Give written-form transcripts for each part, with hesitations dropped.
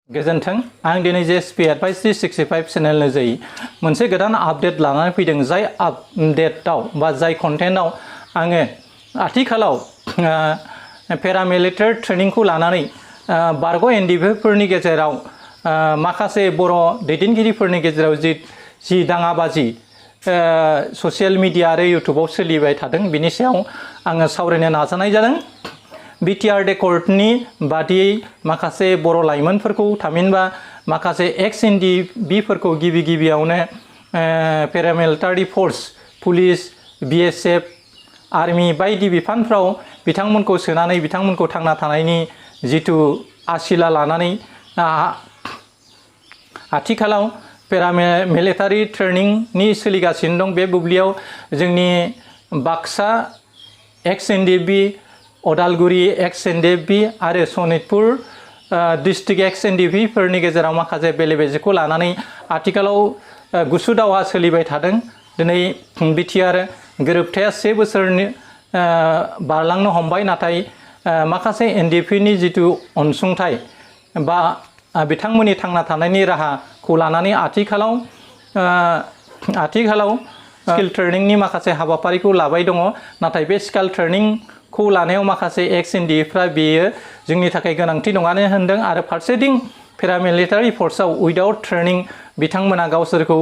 गोजोन्थों आं दिनै जेएसपी एडभाइस 365 चेनेल जै मोनसे गोदान आपडेट लानानै फैदों जाय आपडेटआव बा जाय कन्टेन्टआव आङो आथिखालाव पेरामिलिटारि ट्रेनिंखौ लानानै बारग' एनडिभिफोरनि गेजेराव माखासे बर' दैदेनगिरिफोरनि गेजेराव जि दाङाबाजि ससियेल मिडिया आरो इउट्यूबाव सोलिबाय थादों बिनि सायाव आङो सावरायनो नाजानाय जादों। BTR Accordनि बादियै माखासे बर' लाइमोनफोरखौ थामहिनबा माखासे एक्स एनडिभिफोरखौ गिबियावनो पेरामिलिटारि फोर्स पुलिस BSF आर्मी बायदि बिफानफ्राव बिथांमोनखौ सोनानै बिथांमोनखौ थांना थानायनि जिथु आसिला लानानै आथिखालाव पेरामिलिटारि ट्रेनिंनि सोलिगासिनो दं। बे बुब्लियाव जोंनि बाक्सा एक्स एनडिभि अदालगुरि एक्स एनडिभि आरो सनितपुर डिस्ट्रिक्ट एक्स एनडिभिफोरनि गेजेराव माखासे बेले बेजेखौ लानानै आथिखालाव गुसु दावहा सोलिबाय थादों। दिनै BTR गोरोबथाया 1 बोसोरनि बारलांनो हमबाय, नाथाय माखासे एनडिभिनि जिथु अनसुंथाइ बा बिथांमोननि थांना थानायनि राहाखौ लानानै आथिखालाव स्किल ट्रेनिंनि माखासे हाबाफारिखौ लाबाय दङ। नाथाय बे स्किल ट्रेनिंखौ लानायाव माखासे एक्स एनडिभिफ्रा बेयो जोंनि थाखाय गोनांथि नङानो होनदों आरो फारसेथिं पेरामिलिटारि फोर्सआव उइदाउट ट्रेनिं बिथांमोना गावसोरखौ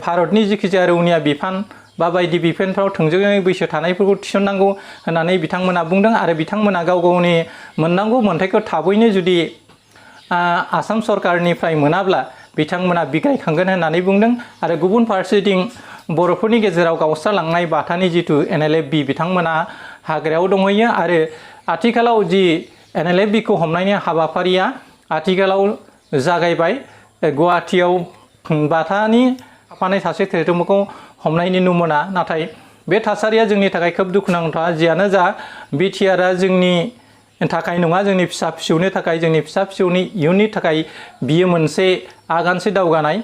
भारतनि जिखिजाया रौनिया बिफान बा बायदि बिफानफ्राव थोंजोङै बैसो थानायफोरखौ थिसननांगौ होननानै बिथांमोना बुंदों आरो बिथांमोना गाव गावनि मोननांगौ मोन्थायखौ थाबैनो जुदि आसाम सरकारनिफ्राय मोनाब्ला बिथांमोना बिग्रायखांगोन होननानै बुंदों। आरो गुबुन फारसेथिं बर'फोरनि गेजेराव गावस्रालांनाय बाथानि जिथु NLFB बिथांमोना हाग्रायाव दंहैयो आरो आथिखालाव जि NLFB खौ हमनायनि हाबाफारिया आथिखालाव जागायबाय। गुवाहाटियाव बाथानि थाफानाय सासे धोरोमखौ हमनायनि नमुना, नाथाय बे थासारिया जोंनि थाखाय खोब दुखुनांथाव। जियानो जा BTRआ जोंनि थाखाय नङा, जोंनि फिसा फिसौनि थाखाय, जोंनि फिसा फिसौनि इयुननि थाखाय बियो मोनसे आगानसे दावगानाय।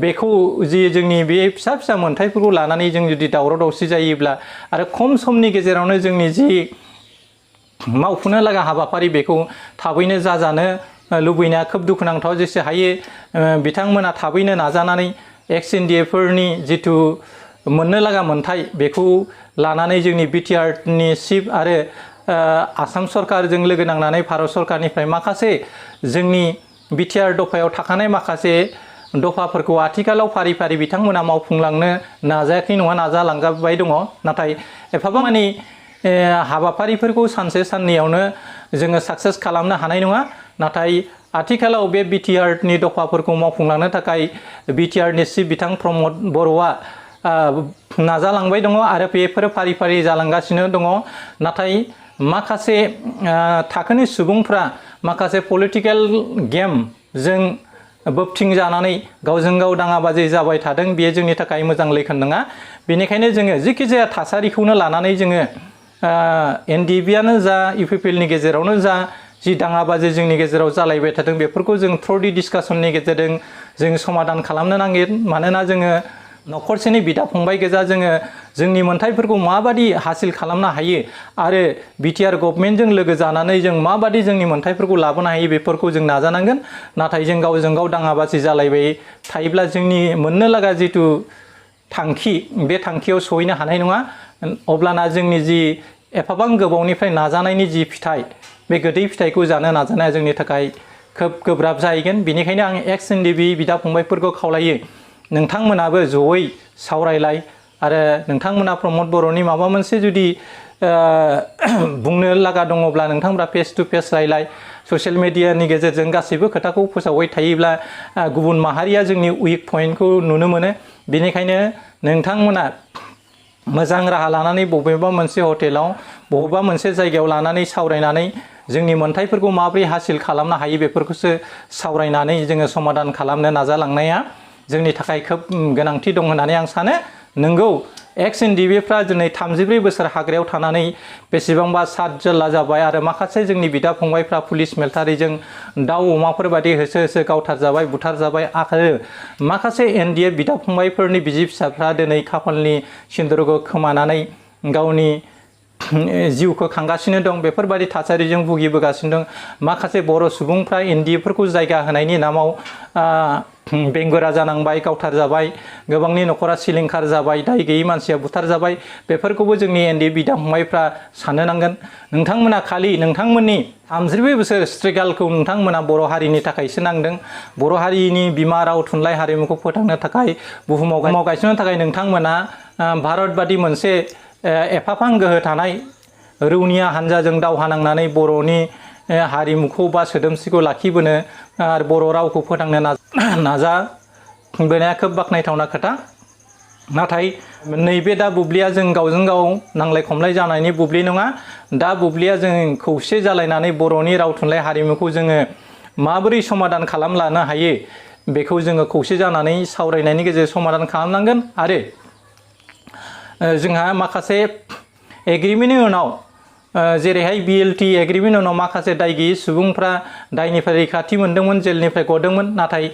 बेखौ जि जोंनि बे फिसा फिसा मोनथायफोरखौ लानानै जों जुदि दावराव दावसि जायोब्ला आरो खम समनि गेजेरावनो जोंनि जि मावफुंनो लागा हाबाफारि बेखौ थाबैनो जाजानो लुबैनाया खोब दुखुनांथाव। जेसे हायो बिथांमोना थाबैनो नाजानानै एक्स एनडिएफोरनि जिथु मोननो लागा मोनथाय बेखौ लानानै जोंनि BTRनि चिफ आरो आसाम सरकारजों लोगो नांनानै भारत सरकारनिफ्राय माखासे जोंनि BTR दफायाव थाखानाय माखासे दफाफोरखौ आथिखालाव फारि फारि बिथांमोना मावफुंलांनो नाजायाखै नङा, नाजालांबाय दङ। नाथाय एफाबां मानि हाबाफारिफोरखौ सानसे साननैयावनो जोङो साक्सेस खालामनो हानाय नङा। नाथाय आथिखालाव बे BTRनि दफाफोरखौ मावफुंलांनो थाखाय BTRनि चिफ बिथां प्रमद बर'आ नाजालांबाय दङ आरो बेफोरो फारि फारि जालांगासिनो दङ। नाथाय माखासे थाखोनि सुबुंफ्रा माखासे पलिटिकेल गेमजों बोबथिं जानानै गावजों गाव दाङाबाजि जाबाय थादों। बेयो जोंनि थाखाय मोजां लैखोन नङा। बेनिखायनो जोङो जिखिजाया थासारिखौनो लानानै जोङो एनडिभिआनो जा UPPLनि गेजेरावनो जा जि दाङाबाजि जोंनि गेजेराव जालायबाय थादों बेफोरखौ जों थ्र'लि डिसकासननि गेजेरजों जों समाधान खालामनो नांगोन। मानोना जोङो न'खरसेनि बिदा फंबाय गोजा जोङो जोंनि मोन्थायफोरखौ माबादि हासिल खालामनो हायो आरो BTR गभर्नमेन्टजों लोगो जानानै जों माबादि जोंनि मोन्थायफोरखौ लाबोनो हायो बेफोरखौ जों नाजानांगोन। नाथाय जों गावजों गाव दाङाबाजि जालायबाय थायोब्ला जोंनि मोननो लागा जिथु थांखि बे थांखियाव सहैनो हानाय नङा। अब्लाना जोंनि जि एफाबां गोबावनिफ्राय नाजानायनि जि फिथाइ बे गोदै फिथाइखौ जानो नाजानाया जोंनि थाखाय खोब गोब्राब जाहैगोन। बेनिखायनो आं एक्स एनडिभि बिदा फंबायफोरखौ खावलायो, नोंथांमोनाबो जयै सावरायलाय आरो नोंथांमोना प्रमद बर'नि माबा मोनसे जुदि बुंनो लागा दङब्ला नोंथांमोना फेस टु फेस रायलाय। ससियेल मिडियानि गेजेरजों गासैबो खोथाखौ फोसावबाय थायोब्ला गुबुन माहारिया जोंनि उइक पइन्टखौ नुनो मोनो। बेनिखायनो नोंथांमोना मोजां राहा लानानै बबेबा मोनसे हटेलाव बबेबा मोनसे जायगायाव लानानै सावरायनानै जोंनि मोन्थायफोरखौ माबोरै हासिल खालामनो हायो बेफोरखौसो सावरायनानै जोङो समाधान खालामनो नाजालांनाया जोंनि थाखाय खोब गोनांथि दं होननानै आं सानो। नोंगौ एक्स एनडिभिफ्रा दिनै 33 बोसोर हाग्रायाव थानानै बेसेबांबा साद जाल्ला जाबाय आरो माखासे जोंनि बिदा फंबायफ्रा पुलिस मिलिटारिजों दाउ अमाफोर बायदि होसो होसो गावथारजाबाय बुथारजाबाय आरो माखासे NDF बिदा फंबायफोरनि बिसि फिसाफ्रा दिनै खाफालनि सिन्दुरखौ खोमानानै गावनि जिउखौ खांगासिनो दं बेफोरबायदि थासारिजों भुगिबोगासिनो दं माखासे बर' सुबुंफ्रा एनडिएफोरखौ जायगा होनायनि नामाव बेंगुरा जानांबाय गावथार जाबाय गोबांनि न'खरा सिलिंखार जाबाय दाय गैयै मानसिया बुथार जाबाय बेफोरखौबो जोंनि एनडिएफ बिदा फंबायफ्रा साननो नांगोन नोंथांमोना खालि नोंथांमोननि 34 बोसोर स्ट्रागलखौ नोंथांमोना बर' हारिनि थाखायसो नांदों बर' हारिनि बिमा राव थुनलाइ हारिमुखौ फोथांनो थाखाय बुहुमाव गायसननो थाखाय नोंथांमोना भारत बादि मोनसे एफाफां गोहो थानाय रौनिया हानजाजों दावहा नांनानै बर'नि हारिमुखौ बा सोदोमस्रिखौ लाखिबोनो आरो बर' रावखौ फोथांनो नाजाबोनाया खोब बाख्नायथावना खोथा नाथाय नैबे दा बुब्लिया जों गावजों गाव नांलाय खमलाय जानायनि बुब्लि नङा दा बुब्लिया जों खौसे जालायनानै बर'नि राव थुनलाइ हारिमुखौ जोङो माबोरै समाधान खालामलानो हायो बेखौ जोङो खौसे जानानै सावरायनायनि गेजेरजों समाधान खालामनांगोन आरो जोंहा माखासे एग्रिमेन्टनि उनाव जेरैहाय बिएलटि एग्रिमेन्ट उनाव माखासे दाय गैयै सुबुंफ्रा दायनिफ्राय रैखाथि मोनदोंमोन जेलनिफ्राय गदोंमोन नाथाय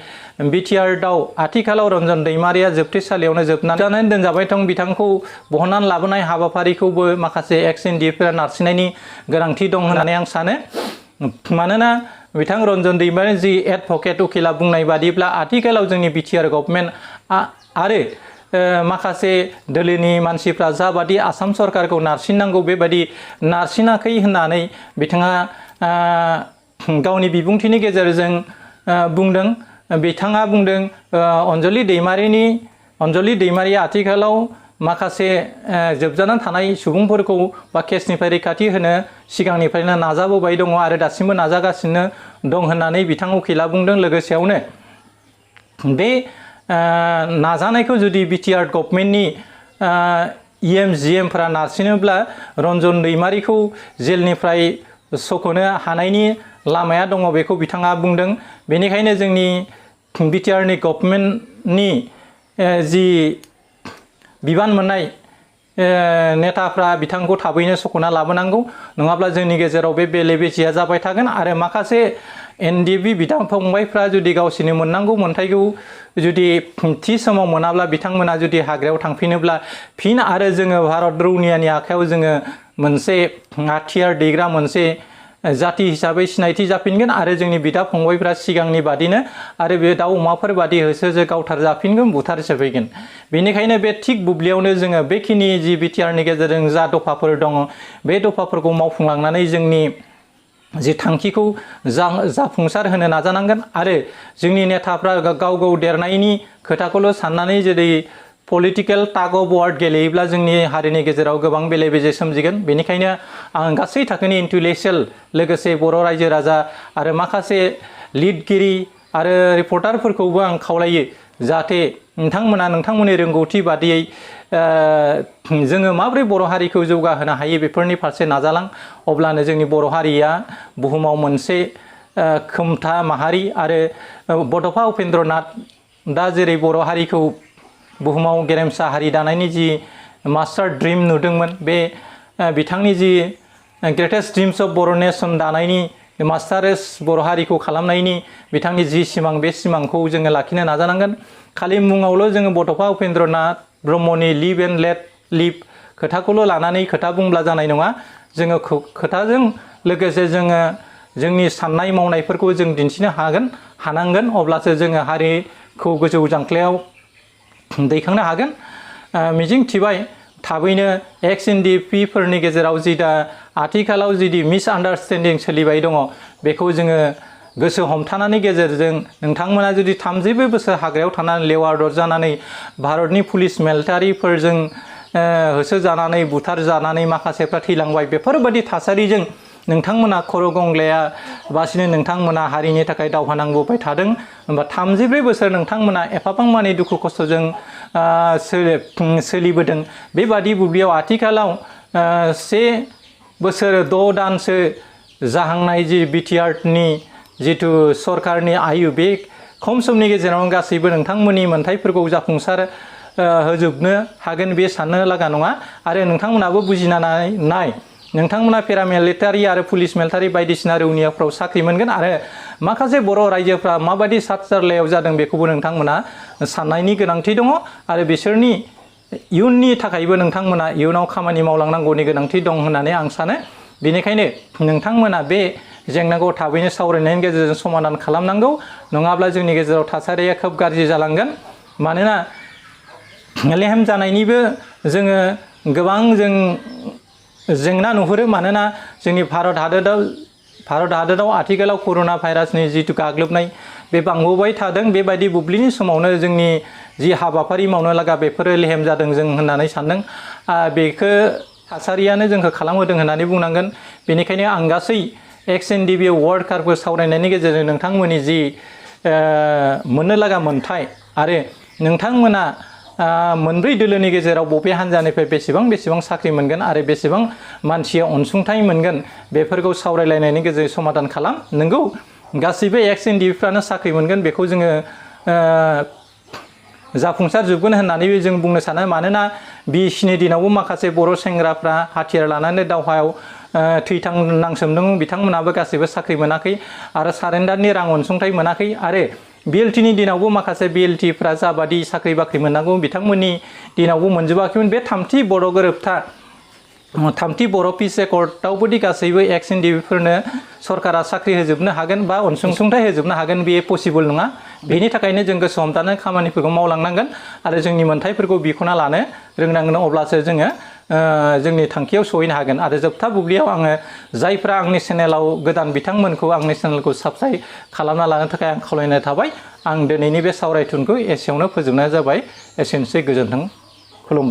बिटिआर दाव आथिखालाव रन्जन दैमारिया जोबथेसालियावनो जोबनानै दोनजाबाय दं बिथांखौ बहननानै लाबोनाय हाबाफारिखौबो माखासे एक्स एनडिएफफोरा नारसिननायनि गोनांथि दं होननानै आं सानो मानोना बिथां रन्जन दैमारि जि एडभकेट उकिला बुंनाय बादिब्ला आथिखालाव जोंनि बिटिआर गभर्नमेन्ट आरो माखासे दोलोनि मानसिफ्रा जाबादि आसाम सरकारखौ नारसिननांगौ बेबादि नारसिनाखै होननानै बिथाङा गावनि बिबुंथिनि गेजेरजों बुंदों बिथाङा बुंदों अनजलि दैमारिया आथिखालाव माखासे जोबजानानै थानाय सुबुंफोरखौ बा केसनिफ्राय रैखाथि होनो सिगांनिफ्रायनो नाजाबोबाय दङ आरो दासिमबो नाजागासिनो दं होननानै बिथां उकिला बुंदों लोगोसेयावनो बे नाजानायखौ जुदि बिटिआर गभर्नमेन्टनि जिएमफोरा नारसिनोब्ला रन्जन दैमारिखौ जेलनिफ्राय सख'नो हानायनि लामाया दङ बेखौ बिथाङा बुंदों बेनिखायनो जोंनि बिटिआरनि गभर्नमेन्टनि जि बिबान मोननाय नेताफ्रा बिथांखौ थाबैनो सख'ना लाबोनांगौ नङाब्ला जोंनि गेजेराव बे बेले बेजेया जाबाय थागोन आरो माखासे एनडिएफ बिदा फंबायफ्रा जुदि गावसोरनि मोननांगौ मोन्थायखौ जुदि थि समाव मोनाब्ला बिथांमोना जुदि हाग्रायाव थांफिनोब्ला फिन आरो जोङो भारत रौनियानि आखायाव जोङो मोनसे हाथियार दैग्रा मोनसे जाति हिसाबै सिनायथि जाफिनगोन आरो जोंनि बिदा फंबायफ्रा सिगांनि बादिनो आरो बे दाउ अमाफोर बादि होसोजो गावथार जाफिनगोन बुथार जाफैगोन बेनिखायनो बे थिग बुब्लियावनो जोङो बेखिनि जि बिटिआरनि गेजेरजों जा दफाफोर दङ बे दफाफोरखौ मावफुंलांनानै जोंनि जि थांखिखौ जाफुंसार होनो नाजानांगोन आरो जोंनि नेताफ्रा गाव गाव देरनायनि खोथाखौल' साननानै जेरै पलिटिकेल टाग अफ वार गेलेयोब्ला जोंनि हारिनि गेजेराव गोबां बेले बेजे सोमजिगोन बेनिखायनो आं गासै थाखोनि इन्टेलेक्चुयेल लोगोसे बर' रायजो राजा आरो माखासे लिडगिरि आरो रिपर्टारफोरखौबो आं खावलायो जाहाथे नोंथांमोना नोंथांमोननि रोंगौथि बादियै जोङो माबोरै बर' हारिखौ जौगाहोनो हायो बेफोरनि फारसे नाजालां अब्लानो जोंनि बर' हारिया बुहुमाव मोनसे खोमथा माहारि आरो बड'फा उपेन्द्रनाथ दा जेरै बर' हारिखौ बुहुमाव गेरेमसा हारि दानायनि जि मास्टार ड्रिम नुदोंमोन बे बिथांनि the greatest dreams of Bodo' nation दानायनि मास्टारेस बर' हारिखौ खालामनायनि बिथांनि जि सिमां बे सिमांखौ जोङो लाखिनो नाजानांगोन खालि मुङावल' जोङो बड'फा उपेन्द्रनाथ ब्रह्मनि लिभ एन्ड लेट लिभ खोथाखौल' लानानै खोथा बुंब्ला जानाय नङा जोङो खोथाजों लोगोसे जोङो जोंनि साननाय मावनायफोरखौ जों दिन्थिनो हानांगोन अब्लासो जोङो हारिखौ गोजौ जांख्लायाव दैखांनो हागोन मिजिं थिबाय थाबैनो एक्स एनडिएफफोरनि गेजेराव जि दा आथिखालाव जि मिसआन्डारस्टेन्डिं सोलिबाय दङ बेखौ जोङो गोसो हमथानायनि गेजेरजों नोंथांमोना जुदि 34 बोसोर हाग्रायाव थानानै लेवार जानानै भारतनि पुलिस मिलिटारिफोरजों होसोजानानै बुथार जानानै माखासेफ्रा थैलांबाय बेफोरबायदि थासारिजों नोंथांमोना खर' गंग्लाया बासिनो नोंथांमोना हारिनि थाखाय दावहा नांबोबाय थादों होनबा 34 बोसोर नोंथांमोना एफाबां मानि दुखु खस्थ'जों सोलिबोदों बेबादि बुब्लियाव आथिखालाव 1 बोसोर 6 दानसो जाहांनाय जि बिटिआरनि जिथु सरकारनि आयु बे खम समनि गेजेराव गासैबो नोंथांमोननि मोन्थायफोरखौ जाफुंसार होजोबनो हागोन बे साननो लागा नङा आरो नोंथांमोनाबो बुजिना नाय नोंथांमोना पेरामिलिटारि आरो पुलिस मिलिटारि बायदिसिना रौनियाफ्राव साख्रि मोनगोन आरो माखासे बर' रायजोफ्रा माबायदि सात जारलायाव जादों बेखौबो नोंथांमोना साननायनि गोनांथि दङ आरो बिसोरनि इयुननि थाखायबो नोंथांमोना इयुनाव खामानि मावलांनांगौनि गोनांथि दं होननानै आं सानो। बेनिखायनो नोंथांमोना बे जेंनाखौ थाबैनो सावरायनायनि गेजेरजों समाधान खालामनांगौ, नङाब्ला जोंनि गेजेराव थासारिया खोब गाज्रि जालांगोन। मानोना लेहेम जानायनिबो जोङो गोबां जेंना नुहुरो। मानोना जोंनि भारत हादोराव आथिखालाव कर'ना भाइरासनि जिथु गाग्लोबनाय बे बांबोबाय थादों। बेबायदि बुब्लिनि समावनो जोंनि जि हाबाफारि मावनो लागा बेफोरो लेहेम जादों जों होननानै सानदों। बेखौ थासारियानो जोंखौ खालामहोदों होननानै बुंनांगोन। बेनिखायनो आं गासै XNDB वर्ल्ड कापखौ सावरायनायनि गेजेरजों नोंथांमोननि जि मोननो लागा मोन्थाय आरो नोंथांमोना मोनब्रै दोलोनि गेजेराव बबे हान्जानिफ्राय बेसेबां साख्रि मोनगोन आरो बेसेबां मानसिया अनसुंथाइ मोनगोन बेफोरखौ सावरायलायनायनि गेजेरजों समाधान खालाम। नोंगौ गासैबो XNDBफ्रानो साख्रि मोनगोन बेखौ जोङो जाफुंसार जोबगोन होननानै जों बुंनो सानो। मानोना बिसिनि दिनावबो माखासे बर' सेंग्राफ्रा हाथियार लानानै दावहायाव थैथां नांसोमदों। बिथांमोनाबो गासैबो साख्रि मोनाखै आरो सारेन्डारनि रां अनसुंथाइ मोनाखै। आरो BLTनि दिनावबो माखासे BLTफ्रा जाबादि साख्रि बाख्रि मोननांगौ बिथांमोननि दिनावबो मोनजोबाखैमोन। बे थामथि बर' गोरोबथा, थामथि बर' पिस एकर्डआवबोदि गासैबो XNDBफोरनो सरकारा साख्रि होजोबनो हागोन बा अनसुंथाइ होजोबनो हागोन बे पसिबल नङा। बेनि थाखायनो जों गोसो हमथानो खामानिफोरखौ मावलांनांगोन आरो जोंनि मोन्थायफोरखौ बिख'ना लानो रोंनांगोन। अब्लासो जोङो जोंनि थांखियाव सहैनो हागोन। आरो जोबथा बुब्लियाव आङो जायफ्रा आंनि चेनेलाव गोदान बिथांमोनखौ आंनि चेनेलखौ साबस्क्राइब खालामना लानो थाखाय आं खावलायनाय थाबाय। आं दिनैनि बे सावरायथुनखौ एसेयावनो फोजोबनाय जाबाय। एसेनोसै, गोजोन्थों, खुलुमबाय।